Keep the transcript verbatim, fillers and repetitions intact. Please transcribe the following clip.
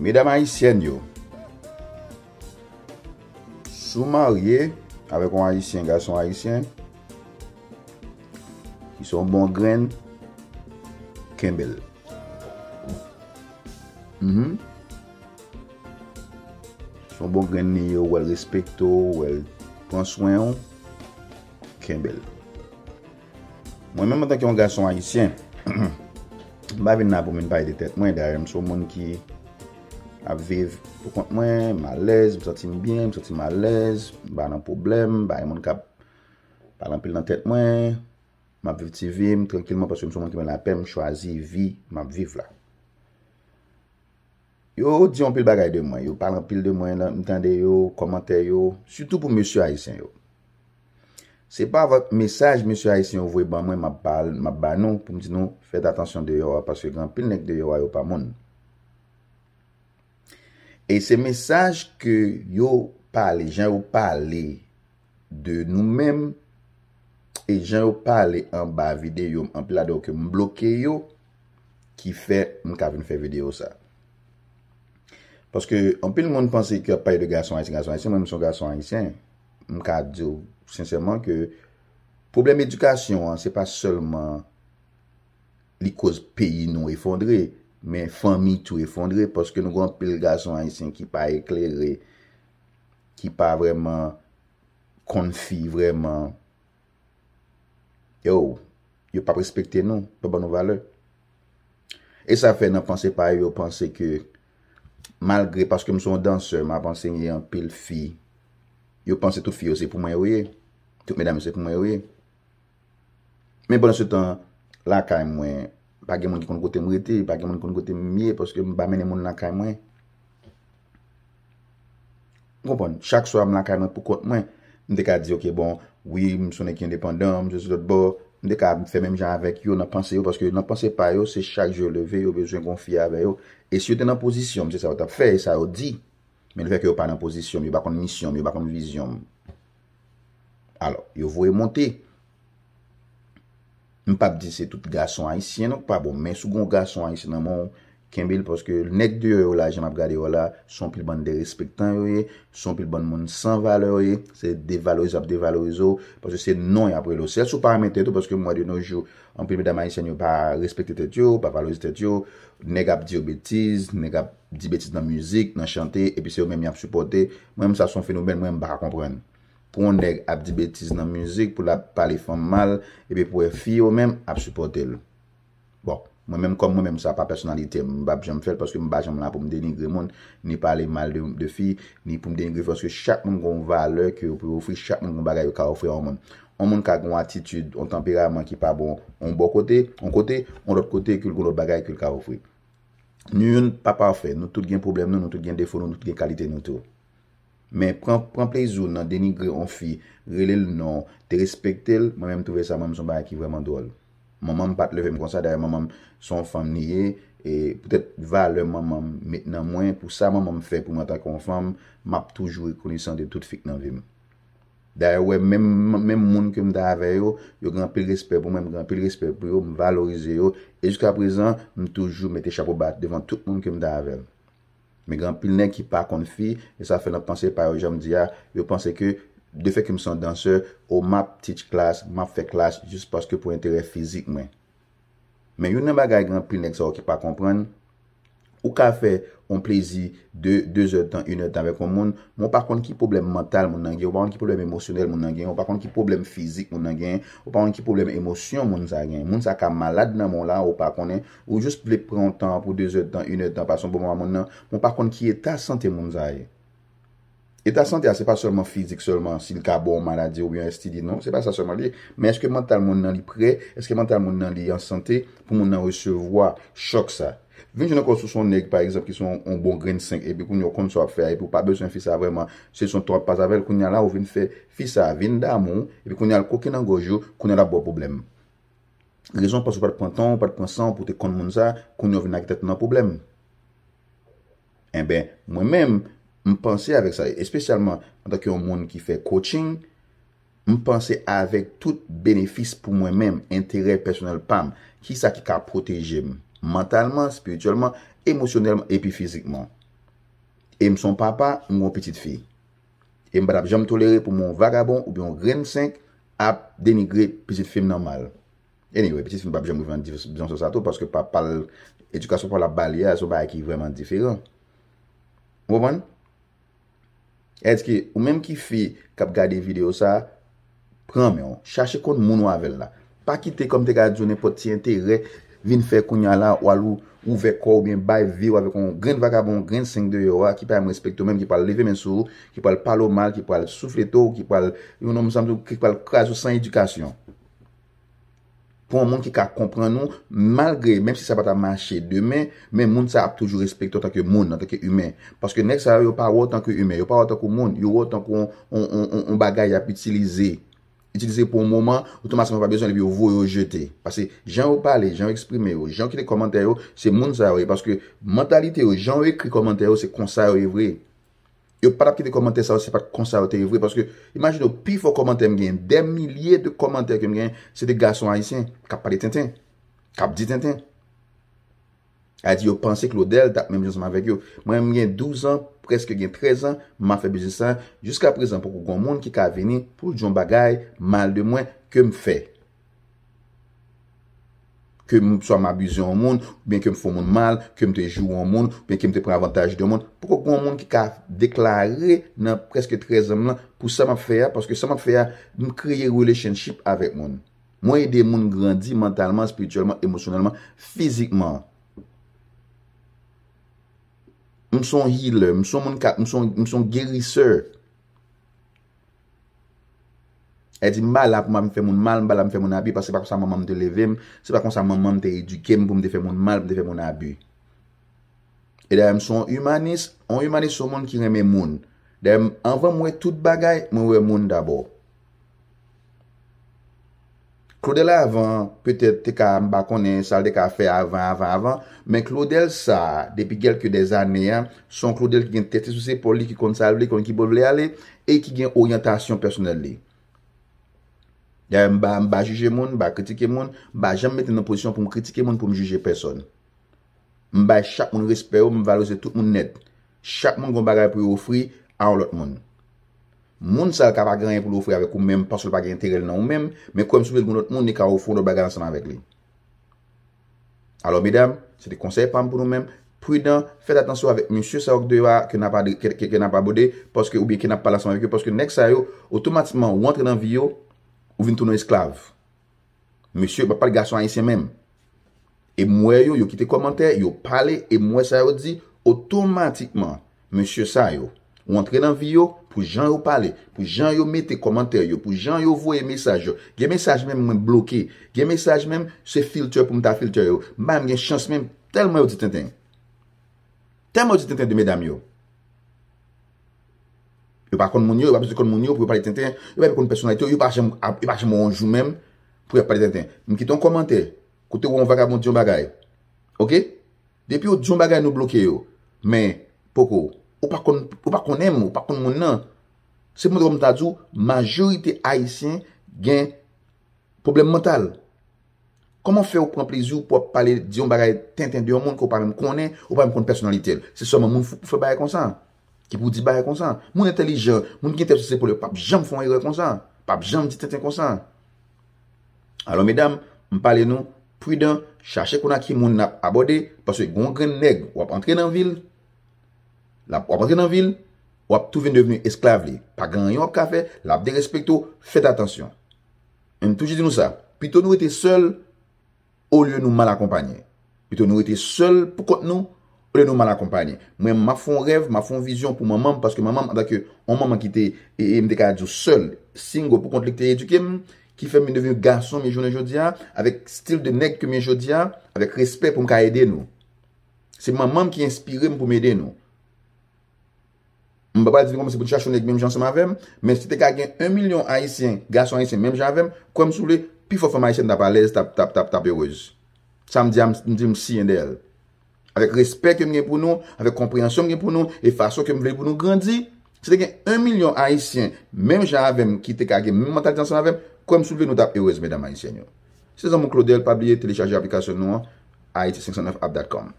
Medam ayisyèn yo, si w marye avèk yon ayisyen, gason ayisyen, ki se yon bon grenn, kenbe l. Mhm. Se yon bon grenn li ye, w wè l respekte w, w wè l pran swen w, kenbe l. Mwen menm, antanke yon gason ayisyen, m pa vin la pou m vin pale de tèt mwen. Dayè, m se yon moun ki ap viv pou kont mwen, m alèz, m santi m byen, m santi m alèz, m pa nan pwoblèm, m pa gen moun k ap pale anpil nan tèt mwen. M ap viv ti vi m trankilman paske m se yon moun ki renmen lapè, m chwazi vi m ap viv la. Yo di anpil bagay de mwen, yo pale anpil de mwen, m tande yo, kòmantè yo, sitou pou mesye ayisyen yo. Se pa vòt mesaj mesye ayisyen yo voye ban mwen, m ap ba, m ap ba nou, pou m di nou, fèt atansyon deyò a, paske gen anpil nèg deyò a, yo pa moun. E se mesaj ke yo pale, jan yo pale de nou menm, e jan yo pale anba videyo m, anpil ladan yo ke m bloke yo, ki fè m ka vin fè videyo sa. Paske anpil moun panse ke ap pale de gason ayisyen, gason ayisyen, mwen menm se yon gason ayisyen. M ka di w sensèman ke pwoblèm edikasyon an, se pa sèlman li koz peyi nou efondre, men fanmi tou efondre, paske nou gen anpil gason ayisyen ki pa eklere, ki pa vrèman konn fi vrèman. Yo, yo p ap respekte nou, yo p ap ban nou valè. E sa fè nan panse pa yo, yo panse ke malgre, paske m se yon dansè, m ap ansenye anpil fi, yo panse tout fi yo se pou mwen yo ye, tout medam yo se pou mwen yo ye. Men pandan se tan, lakay mwen, pa gen moun ki konn kote m rete, pa gen moun ki konn kote m ye, paske m pa mennen moun lakay mwen. Ou konprann? Chak swa m lakay mwen pou kont mwen, m te ka di, ok, bon, wi, m se yon nèg ki endepandan, m soti lòt bò, m te ka fè menm jan avèk yo nan panse yo, paske nan panse pa yo, se chak jou yo leve, yo bezwen gon fi avè yo. E si yo te nan pozisyon m, se sa yo t ap fè, e sa yo di. Men lefètke yo pa nan pozisyon m, yo pa konn misyon m, yo pa konn vizyon m. Alò, yo voye monte. M p ap di se tout gason ayisyen non k pa bon, men si w gen yon gason ayisyen nan men w, kenbe l, paske nèg deyò yo la, jan m ap gade yo la, se yon pil bann derespektan yo ye, se yon pil bann moun san valè yo ye, se devalorize y ap devalorize w, paske se non y ap rele w. Sèl si w pa renmen tèt ou, paske m wè de nos jours, anpil medam ayisyèn yo pa respekte tèt yo, pa valorize tèt yo, nèg ap di yo betiz, nèg ap di betiz nan mizik, nan chante, epi se yo menm y ap sipòte. Mwen menm sa se yon fenomèn mwen m pa ka konprann. Pou yon nèg ap di betiz nan mizik, pou l ap pale fanm mal, epi pou wè fi yo menm ap sipòte l. Bon, mwen menm kòm mwen menm sa pa pèsonalite m, m p ap janm fè l paske m pa janm la pou m denigre moun, ni pale mal de, de fi, ni pou m denigre fi, paske chak moun gen yon valè ke yo pou yo ofri, chak moun gen yon bagay yo ka ofri a yon moun. Yon moun ka gen yon atitid, yon tanperaman ki pa bon, yon bò kote, yon kote, yon lòt kote ke l gen lòt bagay ke l ka ofri. Nou youn pa pafè, nou tout gen pwoblèm nou, nou tout gen defo nou, nou tout gen kalite nou tou. Men pran, pran plezi w nan denigre yon fi, rele l non, derespekte l, mwen menm m twouve sa mwen menm se yon bagay ki vrèman dwòl. Manman m pa t leve m konsa, dayè manman m se yon fanm li ye, e poutèt valè manman m met nan mwen, pou sa manman m fè pou mwen antanke yon fanm, m ap toujou rekonesan de tout fi k nan vi m. Dayè, w wè, menm, menm moun ke m t avè yo, yo gen anpil respè pou mwen, m gen anpil respè pou yo, m valorize yo, e jiskaprezan, m toujou mete chapo ba devan tout moun ke m t avè l. Men gen anpil nèg ki pa konn fi, e sa fè nan panse pa yo, jan m di a, yo panse ke defèt ke m se yon dansè, o m ap teach class, m ap fè class jis paske pou enterè fizik mwen. Men youn nan bagay gen anpil nèg sa yo ki pa konprann, ou ka fè yon plezi de, de zèdtan, inèdtan avèk yon moun, men ou pa konn ki pwoblèm mantal moun nan gen, ou pa konn ki pwoblèm emosyonèl moun nan gen, ou pa konn ki pwoblèm fizik moun nan gen, ou pa konn ki pwoblèm emosyon moun sa gen. Moun sa ka malad nan men w la, ou pa konnen, ou jis vle pran yon tan pou de zèdtan, inèdtan, pase yon bon moman moun nan, men ou pa konn ki eta sante moun sa ye. Eta sante a, se pa sèlman fizik sèlman, si l ka ba w maladi oubyen S T D, non, se pa sa sèlman li ye. Men èske mantal moun nan li prè? Èske mantal moun nan li an sante pou moun nan resevwa chòk sa? Vin jwenn ankò si w se yon nèg, pa egzanp, ki se yon, yon bon grenn senk, epi kounye a w konn sa w ap fè a, epi w pa bezwen fi sa vrèman, se son tan w ap pase avè l, kounye a la, ou vin fè fi sa vin damou w, epi kounye a l koke nan gòj ou, kounye a l ap ba w pwoblèm. Rezon paske w pa t pran tan w, w pa t pran san w pou w te konn moun sa, kounye a w vin lage tèt ou nan pwoblèm. Enben, mwen menm, m panse avèk sa, espesyalman antanke yon moun ki fè coaching, m panse avèk tout benefis pou mwen menm, enterè pèsonèl pa m, kisa ki ka pwoteje m mantalman, espirityèlman, emosyonèlman epi fizikman. E m se yon papa, m gen yon pitit fi. E m pa t ap janm tolere pou m wè yon vagabon oubyen yon grenn senk ap denigre pitit fi m nan mal. Anyway, pitit fi m p ap janm rive nan dimansyon sa tou, paske papa l, edikasyon papa l ap ba li a, se yon bagay ki vrèman diferan. Ou konprann? Èske ou menm ki fi k ap gade videyo sa, pran men w, chache konn moun ou avè l la. Pa kite, kòm te ka di w, nenpòt ti enterè vin fè kounye a la, w al ou, ouvè kò w oubyen bay vi w avèk yon grenn vagabon, yon grenn senk deyò a, ki pa menm respekte w menm, ki pral leve men sou ou, ki pral pale w mal, ki pral souflete w, ki pral, yon nonm sanm ki pral kraze w san edikasyon. Pou yon moun ki ka konprann ou, malgre, menm si sa pa ta mache demen, men moun sa ap toujou respekte w antanke moun, antanke imen. Paske nèg sa yo, yo pa wè w tanke imen, yo pa wè w tankou moun, yo wè w tankou yon, yon, yon, yon, yon bagay y ap itilize. Itilize pou yon moman, otomatikman pa bezwen, epi yo voye yo jete. Paske jan yo pale, jan yo eksprime yo, jan yo kite kòmantè yo, se moun sa yo ye. Paske mantalite yo, jan yo ekri kòmantè yo, se konsa yo ye vre. Yo pa t ap kite kòmantè sa yo si se pa t konsa yo te ye vre. Paske, imajine w, pifò kòmantè m gen, dè milye de kòmantè ke m gen, se de gason ayisyen k ap pale tenten, k ap di tenten. A di yo panse Claudel t ap menm jan ansanm avèk yo. Mwen, m gen douz an, prèske gen trèz an, m ap fè biznis sa. Jiska prezan, poko gen yon moun ki ka vini pou l di yon bagay mal de mwen ke m fè. Ke m, swa m abize yon moun, oubyen ke m fè yon moun mal, ke m te joure yon moun, oubyen ke m te pran avantaj de yon moun. Poko gen yon moun ki ka deklare nan prèske trèz an m lan pou sa m ap fè a, paske sa m ap fè a, m kreye relationship avèk moun. Mwen ede moun grandi mantalman, espirityèlman, emosyonèlman, fizikman. M se yon healer, m se yon moun ka, m se yon, m se yon gerisè. Èdi m pa la pou m ap fè moun mal, m pa la pou m fè moun abi, paske se pa konsa manman m te leve m, se pa konsa manman m te edike m pou m te fè moun mal, pou m te fè moun abi. E dayè, m se yon imanis, yon imanis se yon moun ki renmen moun. Dayè, m, anvan m wè tout bagay, mwen wè moun dabò. Claudel avan, petèt, te ka, m pa konnen sa l te ka fè avan, avan, avan, men Claudel sa, depi kèlke dèzane a, se yon Claudel ki gen tèt sou zepòl li, ki konn sa l vle, konn ki bò l vle ale, e ki gen oryantasyon pèsonèl li. Dayè, m pa, m pa jije moun, m pa kritike moun, m pa janm mete m nan pozisyon pou m kritike moun, pou m jije pèsòn. M bay chak moun respè yo, m valorize tout moun nèt. Chak moun gen yon bagay pou yo ofri a yon lòt moun. Moun sa a ka pa gen anyen pou l ofri avèk ou menm, paske l pa gen enterè l nan ou menm, men kwè m si w vle l gen yon lòt moun, li ka ofri yon lòt bagay ansanm avèk li. Alò, medam, se te konsèy pa m pou nou menm, pridan, fèt atansyon avèk mesye sa yo k deyò a, ke n ap ade-, ke, ke, ke n ap abòde, paske, oubyen ke n ap pale ansanm avèk yo, paske nèg sa yo, otomatikman, ou antre nan vi yo, ou vin tounen esklav. Mesye, m ap pale gason ayisyen menm. E m wè yo, yo kite kòmantè, yo pale, e m wè sa yo di, otomatikman, mesye sa yo, ou antre nan vi yo, pou jan yo pale, pou jan yo mete kòmantè yo, pou jan yo voye mesaj yo. Gen mesaj menm mwen bloke, gen mesaj menm se filtè pou m ta filtè yo. M pa menm gen chans menm, tèlman yo di tenten. Tèlman yo di tenten de medam yo. Yo pa konn moun yo, yo pa bezwen konn moun yo pou yo pale tenten, yo pa bezwen konn pèsonalite yo, yo pa janm, yo pa janm wè yon jou menm pou y ap pale tenten. M kite yon kòmantè, kote w wè yon vagabon di yon bagay. Oke? Depi yo di yon bagay, nou bloke yo. Men, poko, ou pa konn, ou pa konnen m, ou pa konn moun nan. Se pou mwen, kòm m ta di w, majorite ayisyen gen pwoblèm mantal. Kòman fè ou pran plezi w pou w ap pale, di yon bagay tenten de yon moun ke w pa menm konnen, ou pa menm konn pèsonalite l? Se sèlman moun fou pou fè bagay konsa, ki pou di bagay konsa. Moun entèlijan, moun ki gen tèt sou zepòl yo, p ap janm fè yon erè konsa, p ap janm di tenten konsa. Alò, medam, m pale nou, pridan, chache konn ak ki moun n ap abòde, paske gen yon grenn nèg, w ap antre nan vi l, l ap, w ap antre nan vi l, w ap tou vin devni esklav li. Pa gen anyen w ap ka fè, l ap derespekte w, fèt atansyon. E m toujou di nou sa, pito nou rete sèl olye nou mal akonpaye. Pito nou rete sèl poukont nou, olye nou mal akonpaye. Mwen, m ap fè yon rèv, m ap fè yon vizyon pou manman m, paske manman m, antanke yon manman ki te, e, e m te ka di w sèl, single, poukont li ki te edike m, ki fè m vin devni gason m ye jounen jodi a, avèk stil de nèg ke m ye jodi a, avèk respè pou m ka ede nou. Se manman m ki enspire m pou m ede nou. M pa pral di nou kòmanse pou n chache yon nèg menm jan ansanm avè m, men si te ka gen yon milyon Ayisyen, gason ayisyen menm jan avè m, kwè m si w vle, pifò fanm ayisyèn t ap alèz, t ap, t ap, t ap, t ap erez. Sa m di a, m, m di m siyen dèyè l. Avèk respè ke m gen pou nou, avèk konpreyansyon m gen pou nou, e fason ke m vle pou nou grandi, si te gen yon milyon Ayisyen menm jan avè m ki te ka gen menm mantalite ansanm avè m, kwè m si w vle nou t ap erez, medam ayisyèn yo. Se zanmi w Claudel, pa bliye telechaje aplikasyon nou an, Haiti cinq cent neuf app dot com.